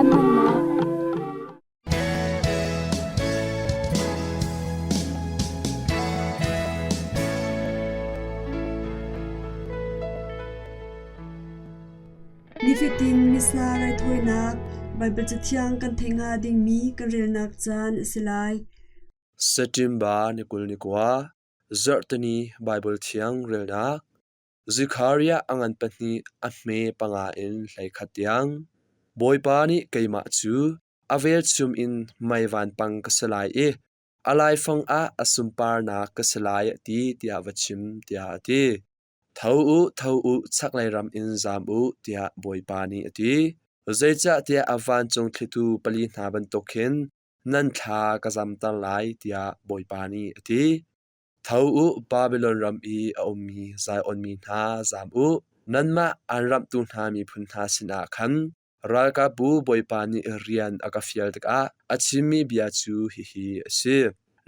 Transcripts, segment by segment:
Caan hmannak. Nifatin Missa raithawinak Baibal Cathiang kan theih hnga dingmi kan relnak caan a si lai. September ni 29, Zarhteni Baibal Thiang relnak Zekhariah a ngan pahnih a hme panga in 11 tiang. Bawipa nih keimah cu a velchum in mei vanpang ka si lai i a laifang ah a sunparnak ka si lai a ti tiah va chim tiah a ti. Tho u, tho u, chaklei ram in zaam u, tiah Bawipa nih a ti. Zeicahtiah a vancung thlitu pali hna bantuk khin nan thla ka zamter lai, tiah Bawipa nih a ti. Tho u, Babilon ram i a ummi Zion mi hna, zaam u. Nanmah aan ramhtu hna miphun hna sinah khan ralkapbu Bawipa nih rian a ka fial tikah a chimmi bia cu hihi a si.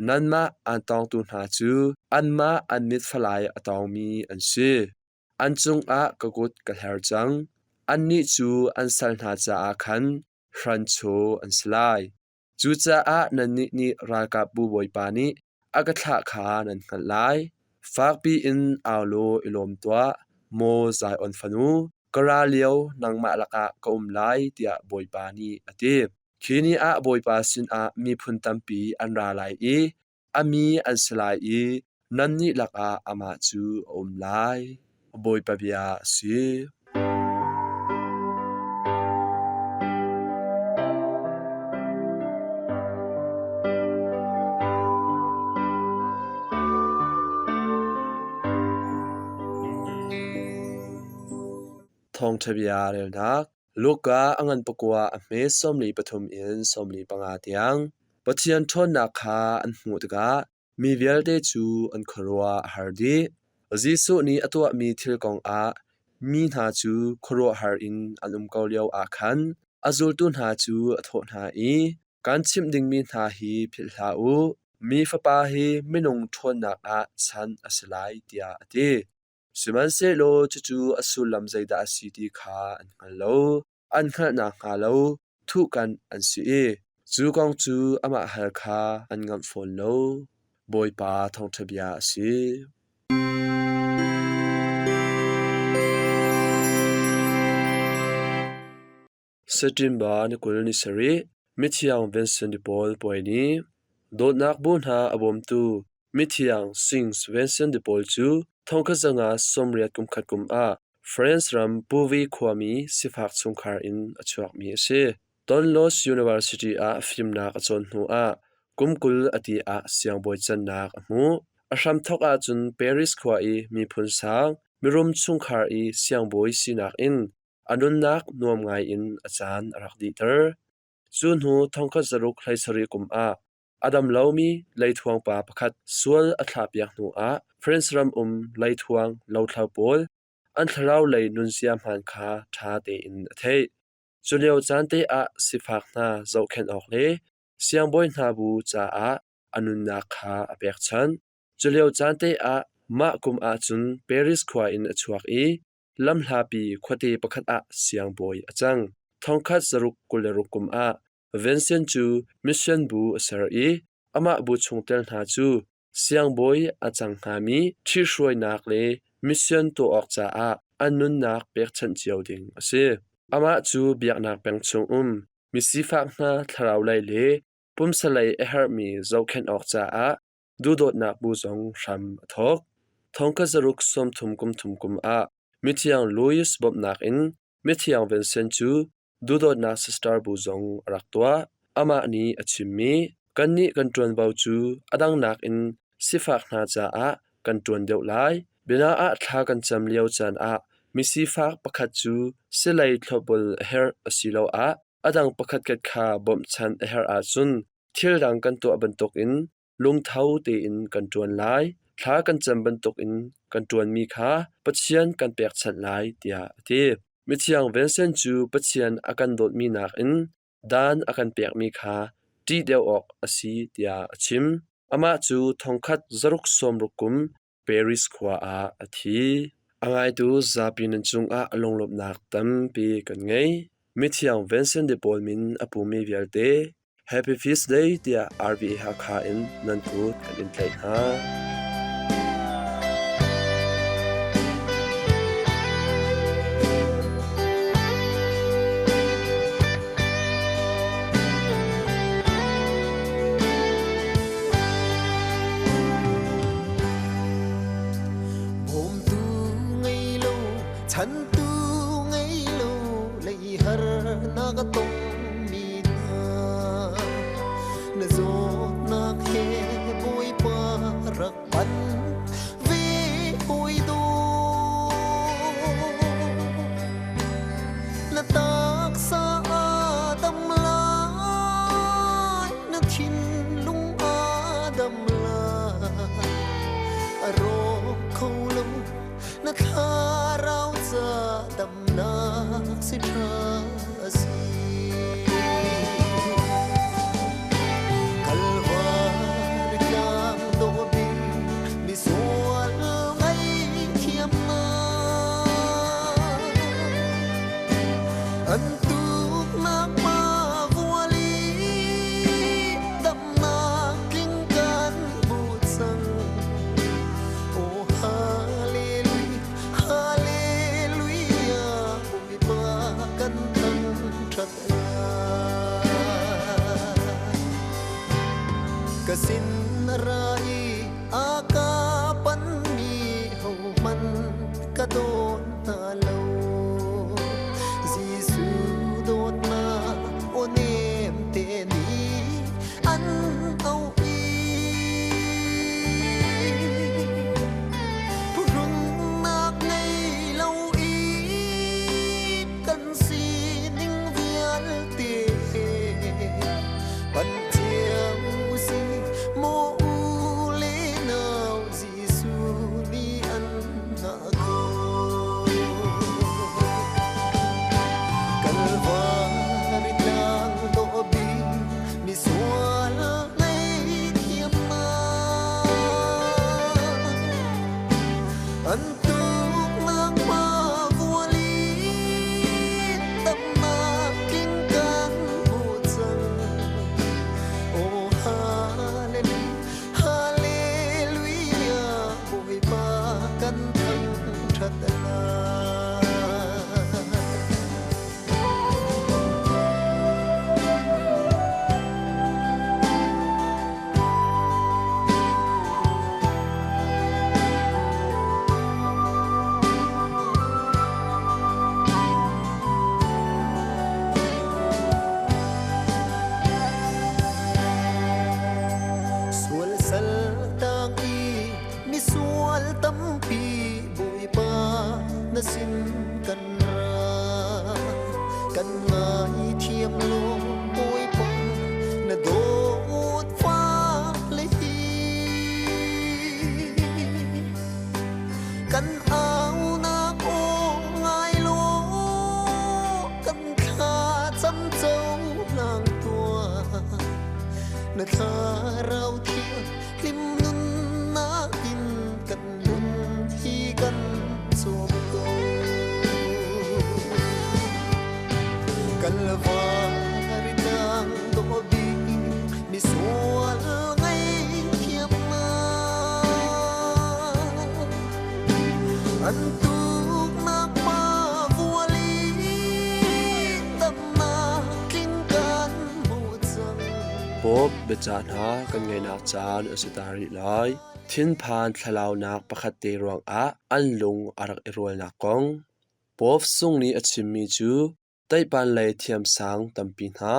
Nanmah aan tawngtu hna cu anmah an mit falai a tawngmi an si. An cungah ka kut ka hler cang. Annih cu an sal hna caah khan hranchaw an si lai. Cucaah nannih nih ralkapbu Bawipa nih a ka thlah kha nan hngalh lai. Fakpi in au law i lawm tuah, maw Zion fanu, ka ra lio nangmah lakah ka um lai, tiah Bawipa nih a ti. Khi ni ah Bawipa sinah miphun tampi an ra lai i a mi an si lai i nannih lakah amah cu a um lai. Bawipa bia a si. Thawngṭha bia relnak Luka a ngan pakua a hme 43 in 45 tiang Pathian ṭhawnnak kha an hmuh tikah Mi vialte cu an khuaruah a har dih. Jesuh nih a tuahmi thil kongah mi hna cu khuaruahhar in an um ko lioah khan a zultu hna cu a thawh hna i, Kaan chimh dingmi hna hi philh hlah u. Mi Fapa hi minung ṭhawnnak ah chanh a si lai, tiah a ti. Sihmanhsehlaw cucu a sullam zeidah a si ti kha an hngal lo. An hngalh nakhnga lo thuhkanh an si i cu kong cu amah hal kha an ngamh fawn lo. Bawipa thawngṭha bia a si. September ni 20 ni sarih Mithiang Vincent de Paul puai ni Dawtnak bu hna a bawmtu Mithiang Saint Vincent de Paul cu thongkhat zanga 80 kum khat kum ah France ram Puvi khuami sifak chungkhar in a chuakmi a si. Tonlos University ah fimnak a cawn hnuah kum 20 a ti ah siangbawi cannak a hmuh. A hramthawk ahcun Paris khua i miphun sang, mirum chungkhar i siangbawi sinak in a nunnak nuam ngai in a caan a rak dihter. Cu hnu thongkhat zaruk 17 kum ah A dam lomi leithuang pa pakhat sual a thlahpiak hnuah France ram um leithuang lothlo pawl an thlarau lei nunzia hmaan kha ṭha tein a theih. Culio caan te ah sifak hna zohkhenh awk le siangbawi hna bu caah a nunnak kha a pekchanh. Culio caan te ah mah kum ahcun Paris khua in a chuak i lamhlapi khuate pakhat ah siangbawi a cang. Thongkhat zaruk 26 kum ah Vincent cu mission bu a ser i amah bu chungtel hna cu siangbawi a cang hngami ṭhithruainak le mission tuah awk caah an nunnak pekchanh cio ding a si. Amah cu biaknak peng chung um misifak hna thlaraulei le pumsalei a herhmi zohkhenh awk caah duhdawtnak bu zong hram a thawk. Thongkhat zaruk 30 kum thum kum ah Mithiang Louis bawmhnak in Mithiang Vincent cu Duhdawtnak sister bu zong a rak tuah. Amah nih a chimmi, kannih kan ṭuanvo cu a dang nakin sifak hna caah kan ṭuan deuh lai. Bia ah thla kan cam lio caan ah misifak pakhat cu silei thlopbul a herh asiloah a dang pakhatkhat kha bawmhchanh a herh ahcun thil dang kan tuah bantukin lungtho tein kan ṭuan lai. Thla kan cam bantukin kan ṭuanmi kha Pathian kan pekchanh lai tiah a ti. Mithiang Vincent cu Pathian a kan dawtmi nakin dan a kan pekmi kha ṭih deuh awk a si tiah a chim. Amah cu thongkhat zaruk 60 kum Paris khua ah a thi. A ngaitu zapi nan cungah lunglawmhnak tampi kan ngei. Mithiang Vincent de Paul min a pumi vialte Happy Feast Day tiah RVA Hakha in nan kut kan in tlaih hna. Bawmtu ngei lo, chantu ngei lo, lei har na ka tong mi hna. Na zawtnak he Bawipa rak pan ve hawi dawt. Na taksa a dam lai, na thinlung a dam lai. A rawk kho lo, na thlarau ca damnak si ṭha a si. Kalvari tlang dawh bik misual ngaihthiamnak an tuknak ma vual i damnak tling kan hmu cang. Oh hallelujah, hallelujah, Bawipa kan thangṭhat lai. Ka sin ra i a ka panmi hohmanh ka dawn hna lo. Jesuh dawtnak aw nem te nih an auh i phuhrunnak ngei lo i kan sining vialte pan cio si maw u le nau Jesuh nih an hngah ko. Kalvari tlang dawh bik misual ngaihthiamnak an tuknak ma vual i damnak tling kan hmu cang. Oh hallelujah, hallelujah, Bawipa kan thangṭhat lai. Sual sal tang i misual tampi Bawipa na sin kan ra. Kan ngaithiam law Bawipa na dawt fak le hi. Kan aunak aw ngai law kan thlacam cohlang tuah. Na thlarau thiang hlim nunnak in kan nun hi kan cawm ko. Kalvari tlang dawh bik misual ngaihthiamnak an tuknak pa vual i damnak tling kan hmu cang. Pope biacah hna kan ngaihnak caan a si ta rih lai. Thinphan thlalaunak pakhat te ruangah an lung a rak i rualnak kong. Pope Sung nih a chimmi cu Taihpan lei thiamsang tampi hna,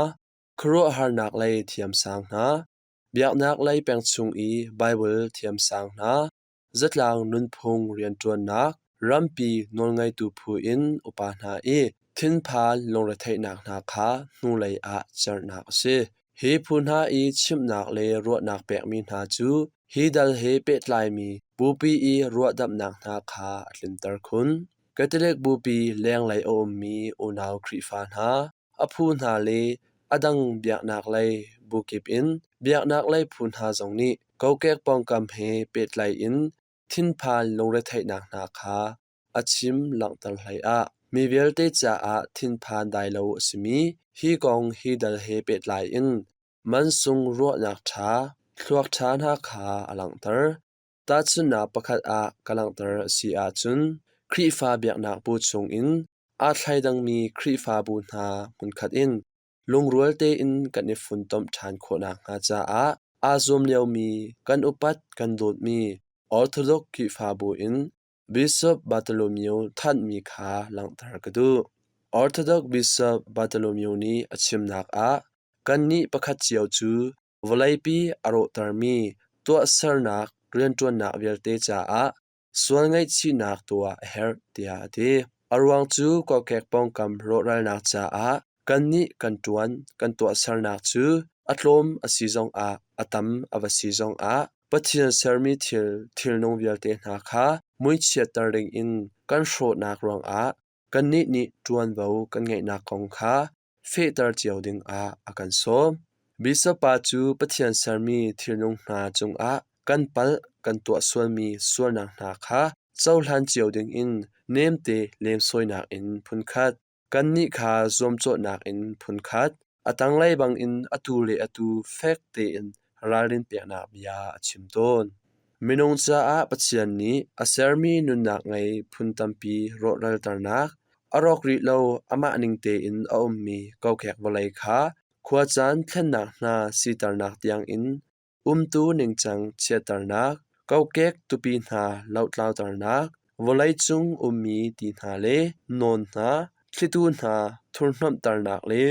khuaruahharnak lei thiamsang hna, biaknak lei peng chung i Baibal thiamsang hna, zatlang nunphung rianṭuannak, rampi nawlngeitu phu in upa hna i thinphan lungretheihnak hna kha hnulei ah cerhnak a si. Hi phu hna i chimhnak le ruahnak pekmi hna cu hi dal he pehtlaimi bupi i ruahdamhnak hna kha a tlinter khun. Catholic Bupi lenglei a ummi unau Khrihfa hna, a phu hna le a dang biaknaklei bu kip in biaknaklei phu hna zong nih kokek pawngkam he pehtlai in thinphan lungretheihnak hna kha a chim langhter hleiah Mi vialte caah thinphan dai lo a simi hi kong hi dal he pehtlai in mansung ruahnak ṭha, thluak ṭha hna kha a langhter. Tahchunhnak pakhat ah ka langhter a si ahcun Khrihfa biaknak bu chungin aa thleidangmi Khrihfabu hna hmunkhat in lungrual tein kan i funtom ṭhan khawh nakhnga caah aa zuam liomi kan upat kan dawtmi Orthodox Khrihfabu in Bishop Bartholomew thanhmi kha langhter ka duh. Orthodox Bishop Bartholomew nih a chimnak ah kannih pakhat cio cu vawleipi a rawhtermi tuahsernak rianṭuannak vialte caah sual ngaihchihnak tuah a herh tiah a ti. A ruang cu kokek pawngkam rawhralnak caah kannih kan ṭuan kan tuahsernak cu a tlawm a si zongah a tam a va si zongah Pathian sermi thil thilnung vialte hna kha muichiatter dingin kan hrawhnak ruangah kannih nih ṭuanvo kan ngeihnak kong kha fehter cio dingah a kan sawm. Bishop pa cu Pathian sermi thilnung hna cungah kan palh kan tuah sualmi sualnak hna kha cohlan cio dingin nemte lemsawinak in phunkhat, kannih kha zuamcawhnak in phunkhat, a tanglei bangin atu le atu fek tein ralrin peknak bia a chim tawn. Minung caah Pathian nih a sermi nunnak ngei phun tampi rawhralternak, a rawk rih lo amah ning tein a ummi kokek vawlei kha khuacaan thlennak hna siternak tiangin umtu ningcang chiatternak, kokek tupi hna lohtlauternak, vawleicung ummi ti hna le nawn hna, thlitu hna thurhnomhternak le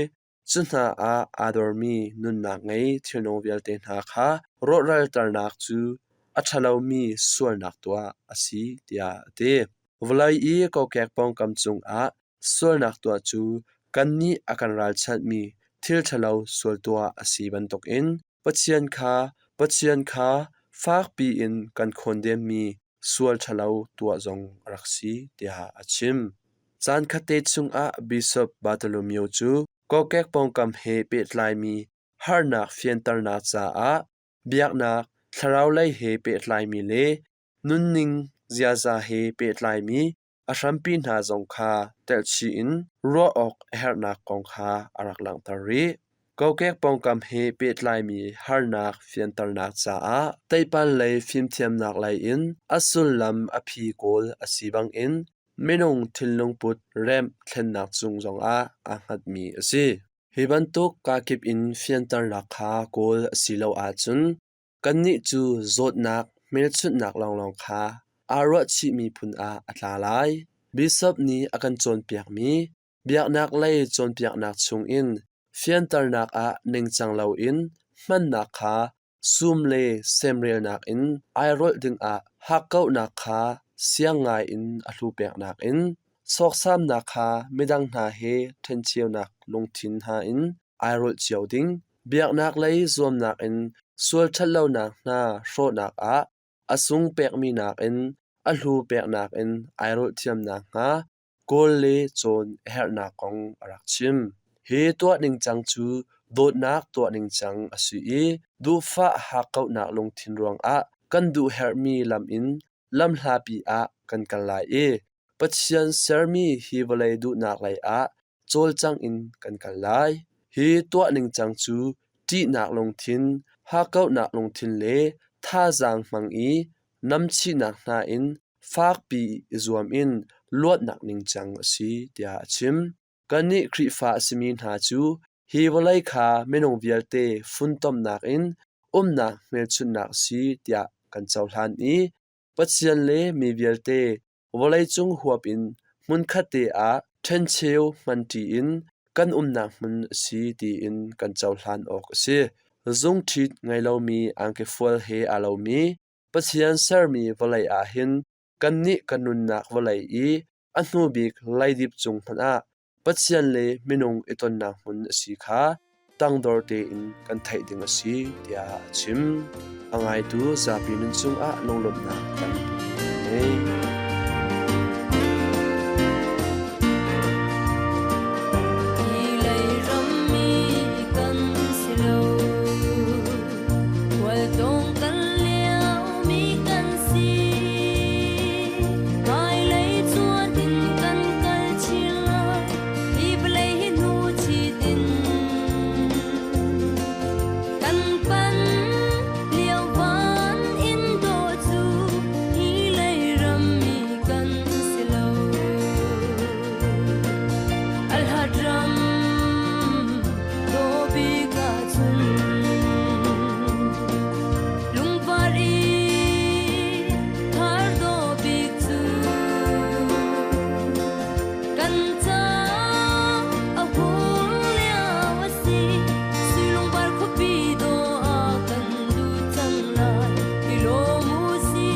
cu hna ah aa dormi nunnak ngei thilnung vialte hna kha rawhralternak cu a ṭhalomi sualnak tuah a si tiah a ti. Vawlei i kokek pawngkam cungah sualnak tuah cu kannih a kan ralchanhmi thil ṭhalo sual tuah a si bantukin Pathian kha fakpi in kan khawndemmi sual ṭhalo tuah zong a rak si tiah a chim. Caankhatte chungah Bishop Bartholomew cu kokek pawngkam he pehtlaimi harnak fianternak caah biaknak, thlaraulei he pehtlaimi le nunning ziaza he pehtlaimi a hrampi hna zong kha telhchih in ruah awk a herhnak kong kha a rak langhter rih. Kokek pawngkam he pehtlaimi harnak fianternak caah teipan lei fimthiamnak lei in a sullam a phi kawl a si bangin minung thinlungput remh thlennak cung zongah aa hngatmi a si. Hi bantuk kakip in fianternak kha kawl a si lo ahcun kannih cu zawtnak hmelchunhnak lawnglawng kha aa ruahchihmi phun ah a tla lai. Bishop nih a kan cawnpiakmi biaknak lei cawnpiaknak chungin fianternak ah ningcang loin hmannak kha sum le semrelnak in airolh dingah hakkauhnak kha siang ngaiin a hlu peknak in sawksamnak kha midang hna he ṭhencheunak lungthin hna in airolh cio ding, biaknak lei zuamnak in sual ṭhatlonak hna hrawhnak ah a sung pekmi nakin a hlu peknak in airolh thiam nakhnga kawl le cawn a herhnak kong a rak chim. Hi tuah ningcang cu dawtnak tuah ningcang a si i duhfah hakkauhnak lungthin ruangah kan duh herhmi lam in lamhlapi ah kan kal lai i Pathian sermi hi vawlei duhnak lei ah cawlcang in kan kal lai. Hi tuah ningcang cu ṭihnak lungthin, hakkauhnak lungthin le thazaang hmang i namchihnak hna in fakpi i zuam in luatnak ningcang a si tiah a chim. Kannih Khrihfa a simi hna cu hi vawlei kha minung vialte funtomnak in umnak hmelchunhnak a si tiah kan cohlan i Pathian le mi vialte vawleicung huap in hmunkhat te ah ṭhencheu hmanṭi in kan umnak hmun a si tiin kan cohlan awk a si. Zungṭhit ngei lomi angkifual he aa lomi Pathian sermi vawlei ah hin kannih kan nunnak vawlei i a hnu bik leidip cung hmanh ah Pathian le minung i tonnak hmun a si kha tangdor tein kan theih ding a si tiah a chim. A ngaitu zapi nun cungah lunglawmhnak tampi ngei. Hi lei rammi kan si lo. Khualtlung kan liomi kan si. Hmailei cuan in kan kal chin Alhat ram dawbik ahcun lungvar i thar dawbik cu kan ca a hung lio a si. Sui lungvar khuapi dawh ah kan lut cang lai. I lawm u si,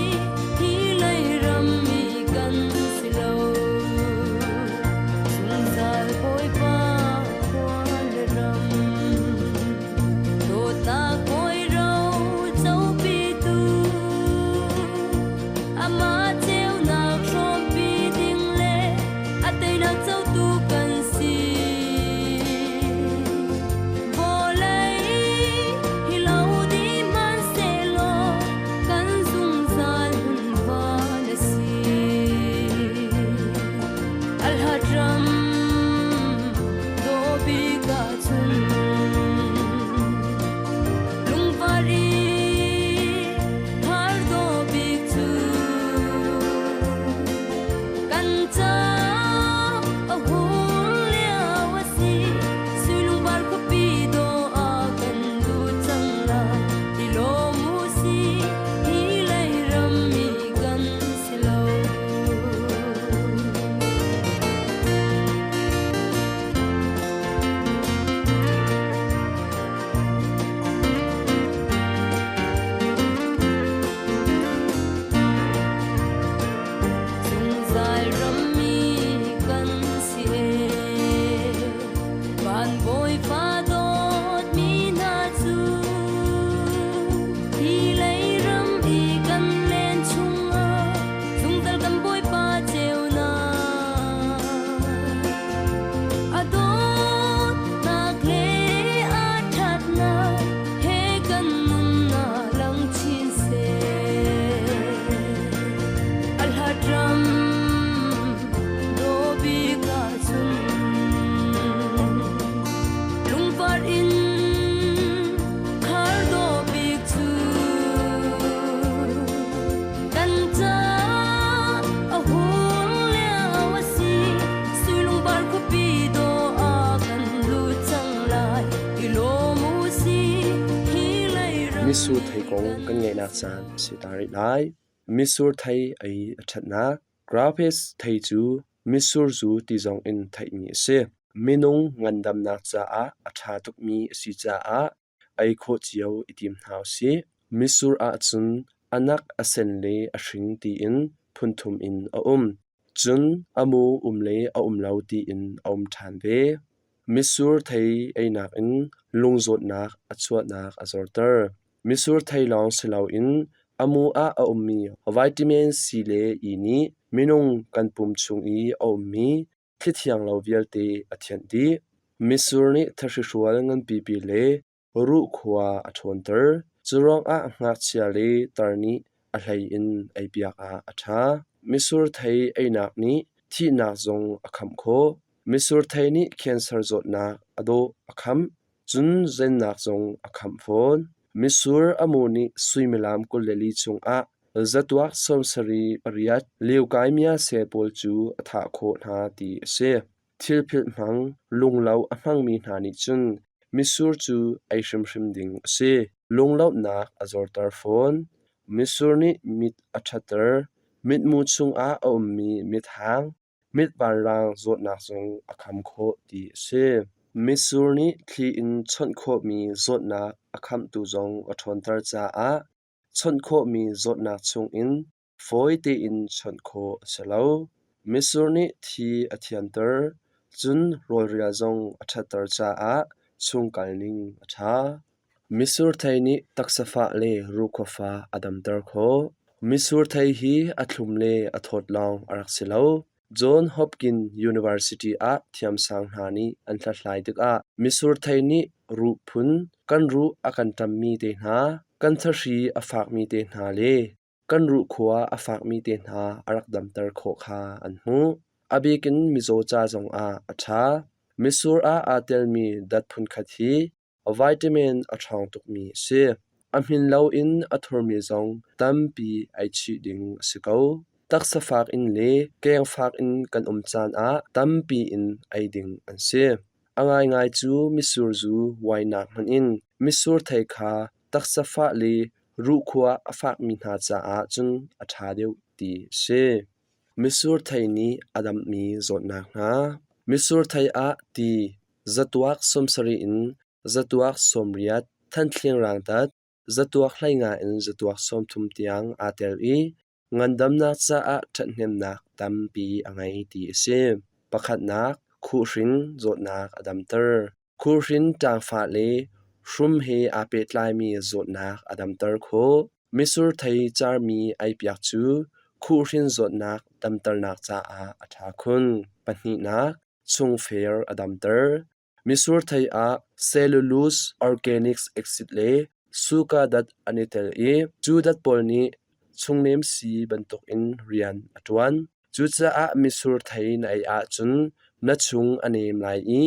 hi lei ram mi kan si lo. Zungzal Bawipa khua le ram, dawtnak bawi ro copitu, amah ceunak hrawmpi ding le a teinak cotu kan si. Vawlei hi lo dih hmanhsehlaw kan zungzal hmunhma na si. Alhat ram dawbik ahcun lungvar i thar dawbik cu kan ca a hung lio a si. Sui lungvar khuapi dawh ah kan lut cang lai. I lawm u si, hi lei ram mi kan si lo. Zungzal rammi kan si ee, van Bawipa dawtmi hna cu hi lei ram i kan len chungah zungzal kan Bawipa ceunak a dawtnak le a ṭhatnak he kan nunnak lang chin seh. Alhat ram dawbik ahcun lungvar in khar dawbik cu kan ca a hung lio a si. Sui lungvar khuapi dawh ah kan lut cang lai. I lawm u si, hi lei ram Mitsur thei kong kan ngaihnak caan a si ta rih lai. Mitsur thei ei a ṭhatnak. Grapes thei cu mitsur zu ti zong in theihmi a si. Minung ngandamnak caah a ṭha tukmi a si caah ei khawh cio i tim hna usih. Mitsur ahcun a nak a sen le a hring tiin phunthum in a um. Cun a mu um le a um lo tiin a um ṭhan ve. Mitsur thei einak in lungzawtnak a chuahnak a zorter. Mitsur thei lawng si loin a mu ah a ummi vitamin C le E nih minung kan pum chung i a ummi thli thianglo vialte a thianh dih. Mitsur nih thahri-hrual nganpipi le ruhkhua a ṭhawnter. Curuangah ngakchia le tar nih a hlei in eipiak ah a ṭha. Mitsur thei einak nih thihnak zong a khamh khawh. Mitsur thei nih cancer zawtnak a dawh a khamh, cun zennak zong a khamh fawn. Mitsur a mu nih suimilam 24 chungah zatuak 78 leukaemia cell pawl cu a thah khawh hna ti a si. Thilphilh hmang, lunglo a hmangmi hna nih cun mitsur cu ei hrimhrim ding a si. Lunglohnak a zorter fawn. Mitsur nih mit a ṭhatter. Mitmu chungah a ummi mithang, mit vanraang zawtnak zong a kham khawh ti a si. Mitsur nih thli in chawnh khawhmi zawtnak a khamtu zong a ṭhawnter caah chawnh khawhmi zawtnak chungin fawi tein chawnh khawh a si lo. Mitsur nih thi a thianter, cun rawlrial zong a ṭhatter caah chungkal ning a ṭha. Mitsur thei nih taksa fah le ruhkhua fah a damter khawh. Mitsur thei hi a thlum le a thawt lawng a rak si lo. John Hopkins University ah thiamsang hna nih an hlathlai tikah mitsur thei nih ruh phun, kan ruh a kan ṭammi te hna, kan thahri a fakmi te hna le kan ruhkhua a fakmi te hna a rak damter khawh kha an hmuh. A bikin mizaw ca zongah a ṭha. Mitsur ah aa telmi dat phunkhat hi Vitamin a ṭhawng tukmi a si. A hmin loin a thurmi zong tampi ei chih ding a si ko. Taksa fak in le kengfak in kan um caan ah tampi in ei ding an si. A ngaingai cu mitsur zu wine-nak hmanh in mitsur thei kha taksa fah le ruhkhua a fakmi hna caah cun a ṭha deuh ti a si. Mitsur thei nih a damhmi zawtnak hna. Mitsur thei ah ti zatuak 70 in zatuak 80, thanthling rangtat, zatuak 15 in zatuak 30 tiang aa tel i ngandamnak caah ṭhathnemnak tampi a ngei ti a si. Pakhatnak, khuhhrin zawtnak a damter. Khuhhrin ṭangfah le hrum he aa pehtlaimi zawtnak a damter khawh. Mitsur thei carmi eipiak cu khuhhrin zawtnak damternak caah a ṭha khun. Pahnihnak, chungfer a damter. Mitsur thei ah cellulose organic acid le suka dat an i tel i cu dat pawl nih chungnem sii bantukin rian a ṭuan. Cucaah mitsur thei na ei ahcun na chung a nem lai i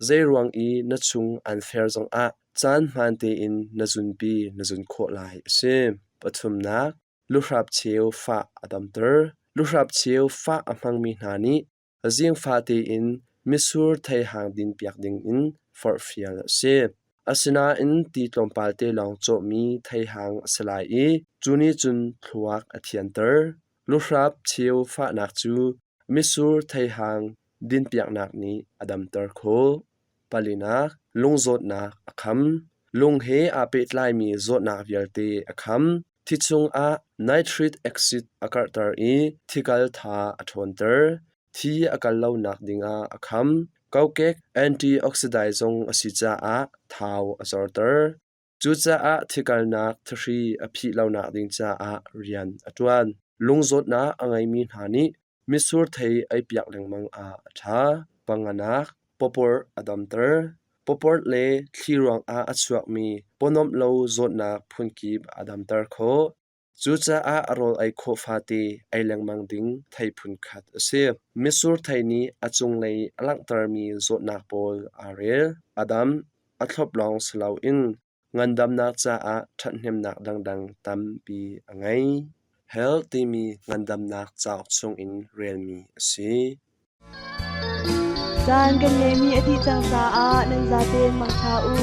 zeiruang i na chung an fer zongah caan hmaan tein na zunpi na zun khawh lai a si. Pathumnak, luhrap cheu fah a damter. Luhrap cheu fah a hmangmi hna nih zingfa tein mitsur theihang dinpiak dingin forhfial a si. Asinain ti tlawmpal te lawng cawhmi theihang a si lai i cu nih cun thluak a thianter. Luhrap cheu fahnak cu mitsur theihang dinpiaknak nih a damter khawh. Palinak, lungzawtnak a kham. Lung he aa pehtlaimi zawtnak vialte a kham. Thi chungah nitric acid a karhter i thikal tha a ṭhawnter. Thi a kal lonak dingah a kham. Kokek antioxidant zong a si caah thau a zorter. Cucaah thikalnak thahri a phih lonak ding caah rian a ṭuan. Lungzawtnak a ngeimi hna nih mitsur thei eipiak lengmang ah a ṭha. Panganak, pawpawrh a damter. Pawpawrh le thli ruangah a chuakmi pawnomh lo zawtnak phunkip a damter khawh. Cucaah rawl ei khawh fate ei lengmang ding thei phunkhat a si. Mitsur thei nih a cunglei a langhtermi zawtnak pawl aa rel. A dam, a thlop lawng si loin ngandamnak caah ṭhathnemnak dangdang tampi a ngei. Health timi ngandamnak cauk chungin relmi a si. Caan kan ngeihmi a dih cang caah nan zaten mangṭha u.